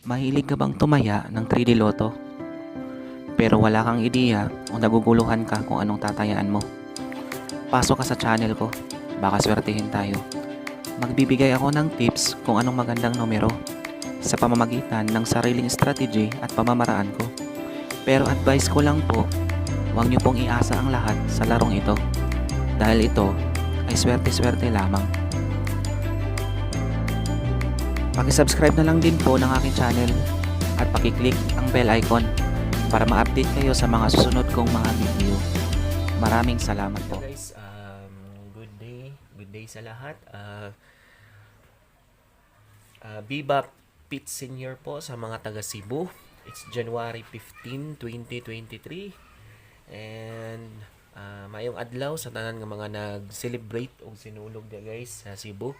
Mahilig ka bang tumaya ng 3D Lotto? Pero wala kang ideya o naguguluhan ka kung anong tatayaan mo? Pasok ka sa channel ko, baka swertihin tayo. Magbibigay ako ng tips kung anong magandang numero sa pamamagitan ng sariling strategy at pamamaraan ko. Pero advice ko lang po, huwag niyo pong iasa ang lahat sa larong ito. Dahil ito ay swerte-swerte lamang. Pakisubscribe na lang din po ng aking channel at pakiclick ang bell icon para ma-update kayo sa mga susunod kong mga video. Maraming salamat po. Guys, good day. Good day sa lahat. Viva Pete Senior po sa mga taga Cebu. It's January 15, 2023. And maayong adlaw sa tanan nga mga nag-celebrate og Sinulog dia, guys, sa Cebu.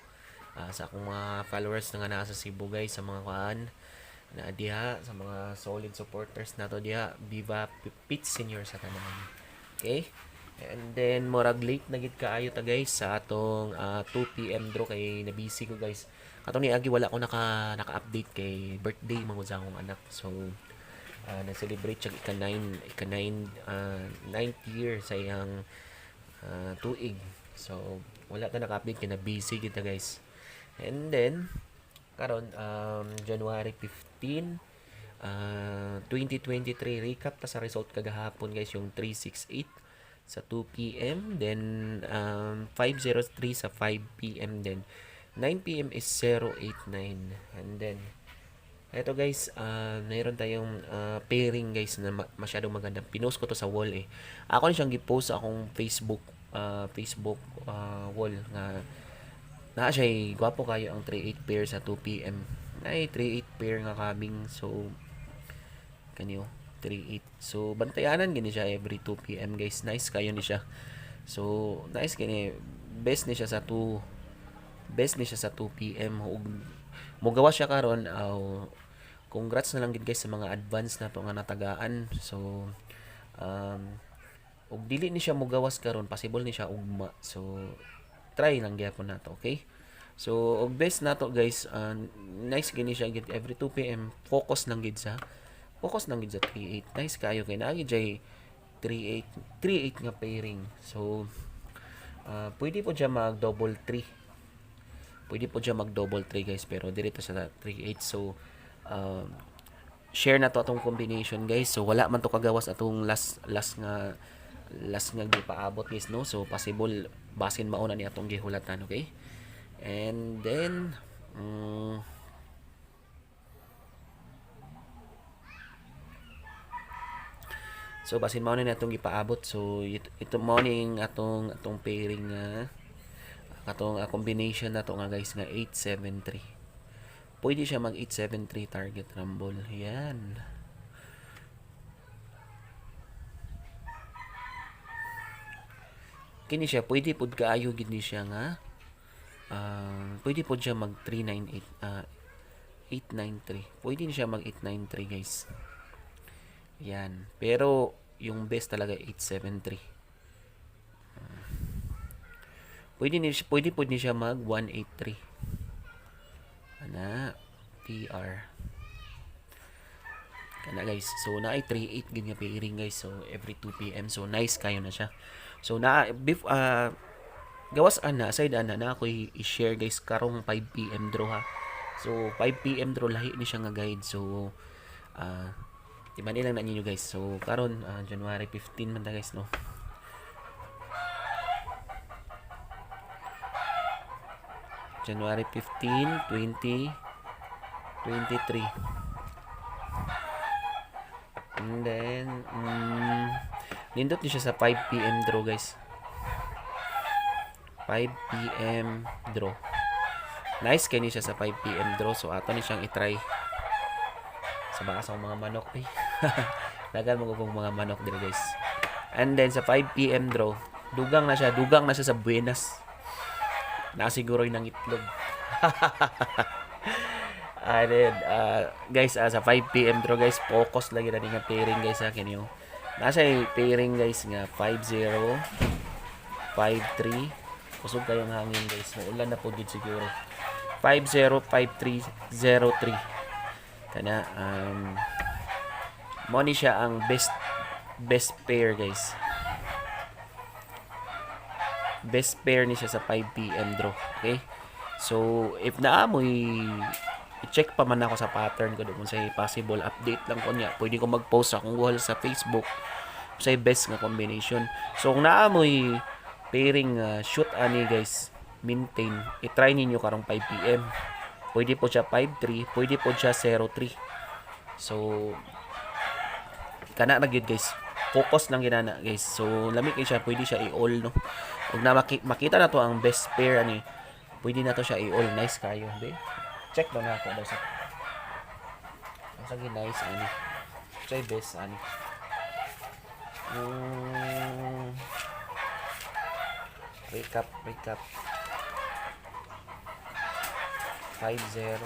Sa akong mga followers na nga naa sa Cebu, guys, sa mga kuan na diha, sa mga solid supporters nato diha, Viva Pete Senior sa tanan. Okay? And then murag late na gid kaayo ta, guys, sa atong 2 PM draw kay na busy ko, guys. Katong niagi wala ko naka-update kay birthday man sa akong anak. So na-celebrate siya ika 9 ninth year sa iyang tuig. So wala ta naka-update kay na busy kita, guys. And then karon January 15 2023, recap ta sa result kagahapon, guys, yung 368 sa 2 p.m., then 503 sa 5 p.m., then 9 p.m. is 089. And then eto, guys, mayroon tayong pairing, guys, na masyadong maganda. Pinost ko to sa wall eh. Ako na siyang gi-post sa akong Facebook Facebook wall nga naa siya, gwapo kayo ang 38 pair sa 2 p.m. Ay 38 pair nga coming. So kaniyo 38. So bantayanan gini siya every 2 p.m., guys. Nice kayo ni siya. So nice kini, best ni siya sa 2, best ni siya sa 2 p.m. Ug mogawa siya karon aw congrats na lang gid, guys, sa mga advance na to nga natagaan. So ug dili ni siya mogawas karon, possible ni siya ugma. So try lang gyapon nato, okay? So og best nato, guys, nice gini siya gid every 2 p.m. Focus lang gid sa 38. Nice kayo kay naa gid jay 38 38 nga pairing. So pwede po siya mag double 3, pwede po siya mag double 3, guys, pero dirito sa 38. So share na to atong combination, guys. So wala man to kagawas atong last last nga gipaabot, guys, no? So possible basin mao na ni atong gihulatan, okay? And then so basin mao na ni atong gipaabot. So ito mao ning atong atong pairing nga katong combination na to nga, guys, nga 873. Pwede siya mag 873 target rumble yan. Kini siya pwede pud kaayo gid ni siya nga pwede pud siya mag 398, 893. Pwede ni siya mag 893, guys, yan. Pero yung best talaga 873. Pwede pud ni siya mag 183 ana TR kana, guys. So naay 38 gid nga pairing, guys. So every 2 PM, so nice kayo na siya. So na bef gawas ana, aside ana na ako i-share, guys, karong 5 PM draw ha. So 5 PM draw lahi ni siya nga guide. So timan lang na ninyo, guys. So karon January 15 man ta, guys, no? January 15, 2023. And then, nindot ni siya sa 5 p.m. draw, guys. 5 p.m. draw. Nice kay ni siya sa 5 p.m. draw. So, ato ni siyang itry. Sa baka sa mga manok eh. Dagan mo kong mga manok dire, guys. And then, sa 5 p.m. draw, dugang na siya. Dugang na siya sa Buenas. Nasiguro yung itlog. And then, guys, sa 5 p.m. draw, guys, focus lagi na nga pairing, guys, sa akin yung nasa pairing, guys, nga 5-0, 5-3. Kusog kayong hangin, guys. Maulan na po gid siguro. 505303. Kana mo ni siya ang best best pair, guys. Best pair ni siya sa 5 PM draw. Okay? So, if naamoy i-check pa man ako sa pattern ko doon sa possible update lang ko niya. Pwede ko mag-post akong wall sa Facebook sa best nga combination. So, kung naamoy pairing shoot ani, guys, maintain, i-try ninyo karong 5 PM. Pwede po siya 5-3, pwede po siya 0-3. So, kana na gyud, guys. Focus lang ginana, guys. So, lami kay siya, pwede siya i-all, no. Ug na makita na to ang best pair ani, pwede na to siya i-all. Nice kayo, be. Check daw na ako daw sa ang sa nice ani. Siya best ani. Recap, recap. 5-0.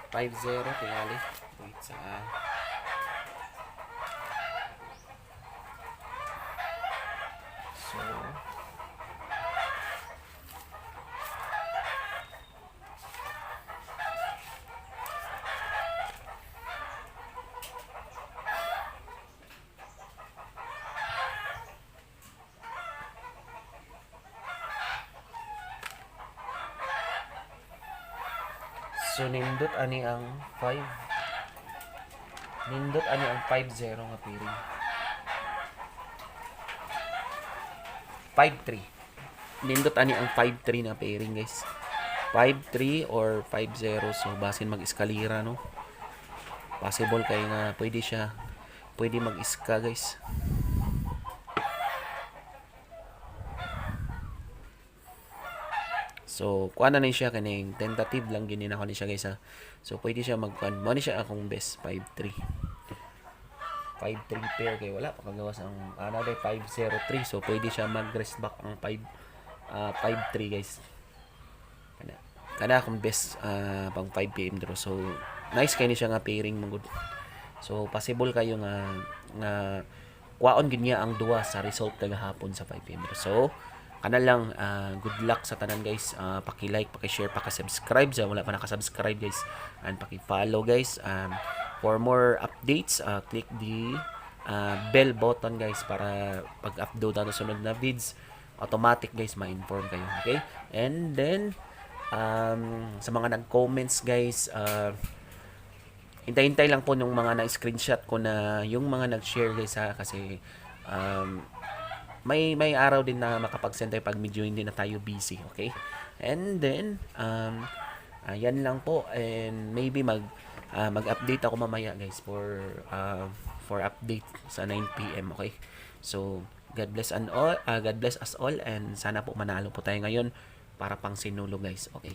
5-0 tingali. Wait sa So So nindot ani ang 5. Nindot ani ang 5-0 nga pairing. 5-3. Nindot ani ang 5-3 na pairing, guys. 5-3 or 5-0, so basin mag-eskalira, no. Possible kay nga pwede siya pwede mag-iska, guys. So, kuha na ni siya kaning tentative lang gini nako ni siya, guys, ha. So, pwede siya magkuan. Mo ni siya akong best 5-3. 5-3 pair kay wala pa kagawas ang ano day 5-0-3. So, pwede siya mag-rest back ang 5 5-3, guys. Kana kana akong best pang 5 PM draw. So, nice kay ni siya nga pairing man gud. So, possible kayo nga nga kuwaon gid niya ang duwa sa result kagahapon sa 5 PM draw. So, kana lang, good luck sa tanan, guys. Paki-like, paki-share, paki-subscribe sa wala pa naka-subscribe, guys. And paki-follow, guys. For more updates, click the bell button, guys, para pag-upload nato sunod na vids, automatic, guys, ma-inform kayo. Okay? And then sa mga nag-comments, guys, hintay-hintay lang po nung mga na-screenshot ko na yung mga nag-share, guys, ha, kasi may araw din na makapag-send tayo pag medyo hindi na tayo busy, okay? And then ayan lang po and maybe mag-update ako mamaya, guys, for update sa 9 PM, okay? So God bless and all, God bless us all and sana po manalo po tayo ngayon para pang Sinulog, guys, okay?